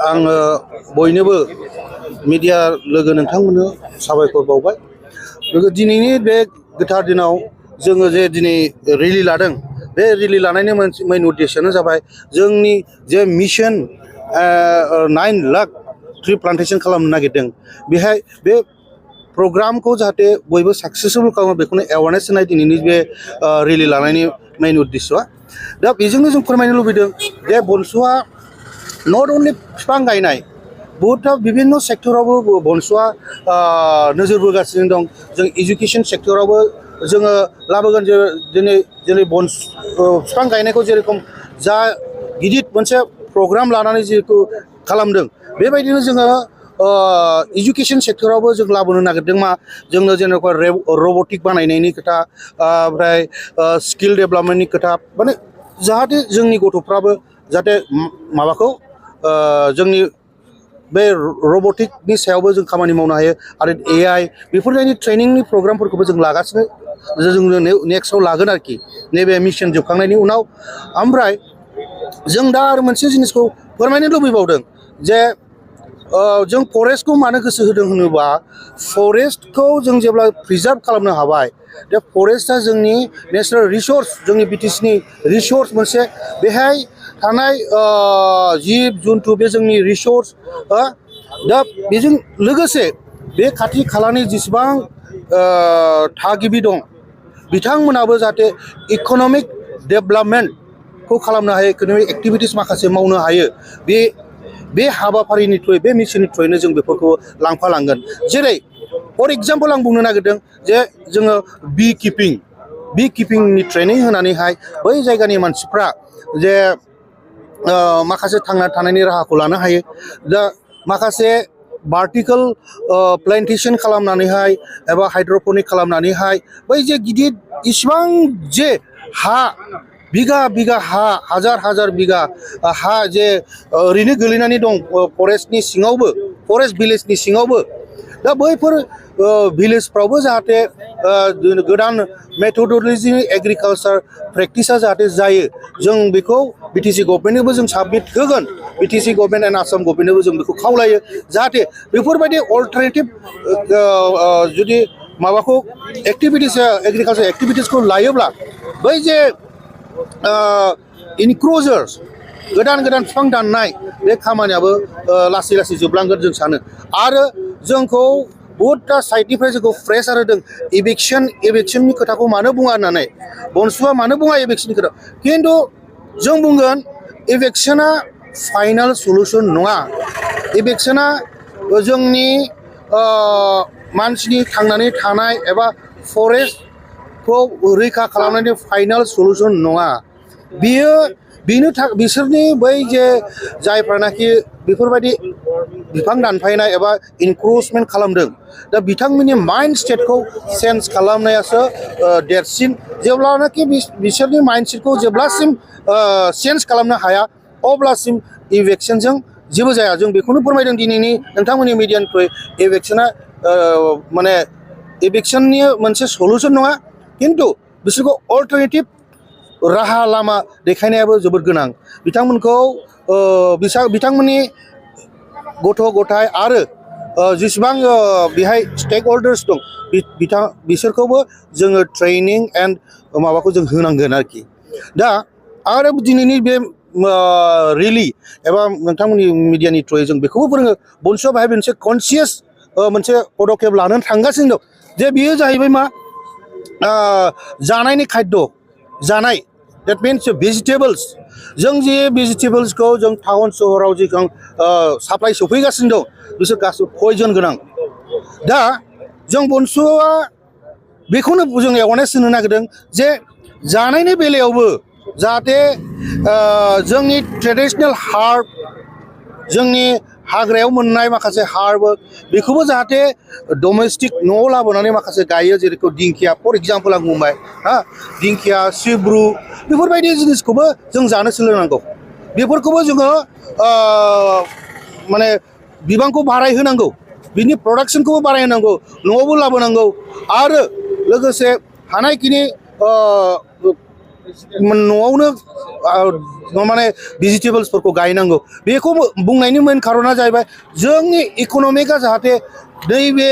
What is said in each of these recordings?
आङो बयनोबो मिडिया लोगो नोंथांमोननो साबायखर बावबाय। लोगो दिनैनि बे गोथार दिनाव जोङो जे दिनै रेलि लादों, बे रेलि लानायनि मोनसे मेन उद्देश्यआनो जाबाय जोंनि जे मिशन 9 लाख ट्रि प्लान्टेशन खालामनो नागिरदों। बेहाय बे प्रग्रामखौ जाहाथे बयबो साक्सेसफुल खालामो बेखौनो एवारनेस होनाय दिनैनि बे रेलि लानायनि मेन उद्देश्यआ। दा बेजोंनो जों फोरमायनो लुबैदों जे बनसुआ नट अनलि बिफां गायनाय, बहुतथा बिभिन्न सेक्टरावबो बनसुआ नोजोर बोगासिनो दं। जों एजुकेशन सेक्टरावबो जोङो लाबोगोन। जेरै बिफां गायनायखौ जेरेखम जा गिदिर मोनसे प्रग्राम लानानै जिहेतु खालामदों, बेबायदिनो जोङो एजुकेशन सेक्टरावबो जों लाबोनो नागिरदों। जोंनो जेनेबा रबटिक बानायनायनि खोथा, ओमफ्राय स्किल डेभेलपमेन्टनि खोथा, माने जाहाथे जोंनि गथ'फ्राबो जाहाथे माबाखौ जोंनि बे रबटिकनि सायावबो जों खामानि मावनो हायो। आरो AI बेफोरबायदि ट्रेनिंनि प्रग्रामफोरखौबो जों लागासिनो, जोंनो नेक्स्टआव लागोन आरोखि नैबे मिशन जोबखांनायनि उनाव। ओमफ्राय जों दा आरो मोनसे जिनिसखौ फोरमायनो लुबैबावदों जे जों फरेस्टखौ मानो गोसो होदों होनोबा, फरेस्टखौ जों जेब्ला प्रिजार्भ खालामनो हाबाय, दा फरेस्टआ जोंनि नेसनेल रिसर्स, जोंनि BTCनि रिसर्स मोनसे। बेहाय थानाय जिब जुन्थु बे जोंनि रिसर्स। दा बेजों लोगोसे बे खाथि खालानि जेसेबां थागिबि दं बिथांमोनाबो जाहाथे इक'नमिक डेभेलपमेन्टखौ खालामनो हायो, इक'नमिक एक्टिभिटिस माखासे मावनो हायो। बे हाबाफारिनि थ्रुयै, बे मिशननि थ्रुयैनो जों बेफोरखौ लांफालांगोन। जेरै फर एग्जाम्पल आं बुंनो नागिरदों जे जोङो बि किपिंनि ट्रेनिं होनानैहाय बै जायगानि मानसिफ्रा जे माखासे थांना थानायनि राहाखौ लानो हायो। दा माखासे भार्टिकेल प्लान्टेशन खालामनानैहाय एबा हाइड्र'पनिक खालामनानैहाय बै जे गिदिर इसिबां जे हा, बिगा हा, हाजार बिगा हा जे ओरैनो गोलैनानै दं फरेस्टनि सिङावबो, फरेस्ट भिलेजनि सिङावबो, दा बैफोर भिलेजफ्रावबो जाहाथे गोदान मेथडलजि एग्रिकालसार प्रेक्टिसा जाहाथे जायो, जों बेखौ BTC गभर्नमेन्टनोबो जों साबमिट होगोन। BTC गभर्नमेन्ट एन्ड आसाम गभर्नमेन्टनोबो जों बेखौ खावलायो जाहाथे बेफोरबायदि अल्टारनेटिभ जुदि माबाखौ एक्टिभिटिस, एग्रिकालसार एक्टिभिटिसखौ लायोब्ला बै जे इनक्रोचार्स, गोदान बिफां दाननाय, बे खामानियाबो लासै लासै जोबलांगोन जों सानो। आरो जोंखौ बहुदथा साइडनिफ्राय जोंखौ प्रेसार होदों एभिक्सननि खोथाखौ मानो बुङा होननानै। बनसुआ मानो बुङा एभिक्सननि खोथा? खिन्थु जों बुंगोन एभिक्सना फाइनाल सलुसन नङा। एभिक्सना जोंनि मानसिनि थांनानै थानाय एबा फरेस्टखौ रैखा खालामनायनि फाइनाल सलुसन नङा। बिसोरनि बै जे जायफ्रानाखि बेफोरबायदि बिफां दानफायनाय एबा इनक्रोचमेन्ट खालामदों, दा बिथांमोननि माइन्ड स्टेटखौ चेन्ज खालामनायासो देरसिन। जेब्लानाखि बिसोरनि माइन्ड स्टेटखौ जेब्लासिम चेन्ज खालामनो हाया, अब्लासिम इभिक्सनजों जेबो जाया। जों बेखौनो फोरमायदों दिनैनि नोंथांमोननि मिडियानि थ्रुयै, इभिक्सना माने इभिक्सननि मोनसे सलुसन नङा, खिन्थु बिसोरखौ अल्टारनेटिभ राहा लामा देखायनायाबो जोबोद गोनां। बिथांमोननि गथ' गथाय आरो जेसेबां बेहाय स्टेक हल्डार्स दं, बिसोरखौबो जोङो ट्रेनिं एन्ड माबाखौ जों होनांगोन आरोखि। दा आरो दिनैनि बे रेलि एबा नोंथांमोननि मिडियानि थ्रुयै जों बेखौबो फोरोङो, बनसुआ बाहाय मोनसे कनसियास मोनसे पदक्षेप लानानै थांगासिनो दं। जे बियो जाहैबाय मा, जानायनि खाद्य जानाय, देट मिन्स भेजिटेबोल्स। जों जे भेजिटेबोल्सखौ जों टाउन सहराव जिखां साप्लाइ सफैगासिनो दं, बिसोर गासिबो पयजन गोनां। दा जों बनसुआ बेखौनो जों एवारनेस होनो नागिरदों जे जानायनि बेलायावबो जाहाथे जोंनि ट्रेडिसनेल हार्ब, जोंनि हाग्रायाव मोननाय माखासे हार्ब, बेखौबो जाहाथे डमेस्टिक न'आव लाबोनानै माखासे गायो। जेरेखम दिंखिया, फर एग्जाम्पल आं बुंबाय, दिंखिया, सिब्रु, बेफोरबायदि जिनिसखौबो जों जानो सोलोंनांगौ। बेफोरखौबो जोङो माने बिबांखौ बारायहोनांगौ, बिनि प्रडाक्सनखौबो बारायहोनांगौ, न'आवबो लाबोनांगौ। आरो लोगोसे हानायखिनि न'आवनो माने भेजिटेबल्सफोरखौ गायनांगौ बेखौ बुंनायनि मेन खारना जाहैबाय जोंनि इक'नमिकआ जाहाथे नैबे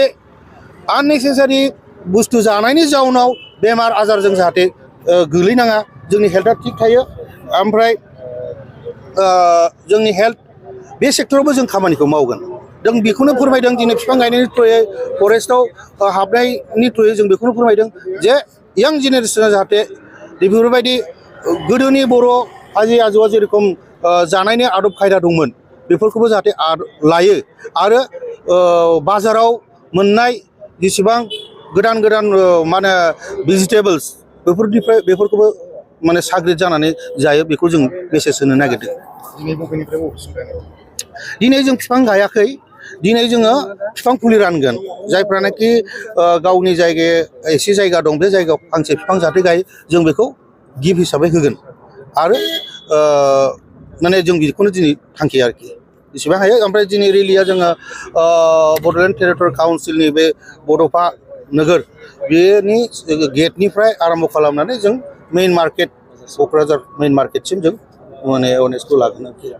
आननेसेसारि बुस्थु जानायनि जाउनाव बेमार आजारजों जाहाथे गोग्लैनाङा जोंनि हेल्थआ थिग थायो ओमफ्राय जोंनि हेल्थ बे सेक्टरावबो जों खामानिखौ मावगोन जों बेखौनो फोरमायदों दिनै बिफां गायनायनि थ्रुयै फरेस्टआव हाबनायनि थ्रुयै जों बेखौनो फोरमायदों जे यां जेनेरेसना जाहाथे बेफोरबायदि गोदोनि बर' आजै आजौआ जेरेखम जानायनि आदब खायदा दंमोन बेफोरखौबो जाहाथे लायो आरो बाजाराव मोननाय जेसेबां गोदान गोदान मा होनो भेजिटेबल्स बेफोरखौबो माने साग्रिद जानानै जायो बेखौ जों मेसेज होनो नागिरदों। दिनै जों बिफां गायाखै दिनै जोङो बिफां फुलि रानगोन जायफ्रानाखि गावनि जायगायाव एसे जायगा दं बे जायगायाव फांसे बिफां जाहाथे गायो जों बेखौ गिफ्ट हिसाबै होगोन आरो माने जों बेखौनो दिनै थांखि आरोखि जेसेबां हायो ओमफ्राय दिनै रेलिया जोङो बड'लेण्ड टेरिट'रियेल काउन्सिलनि बे बड'फा नोगोर बेनि गेटनिफ्राय आरम्भ खालामनानै जों मेइन मार्केट क'क्राझार मेइन मार्केटसिम जों माने एवारनेसखौ लागोन आरोखि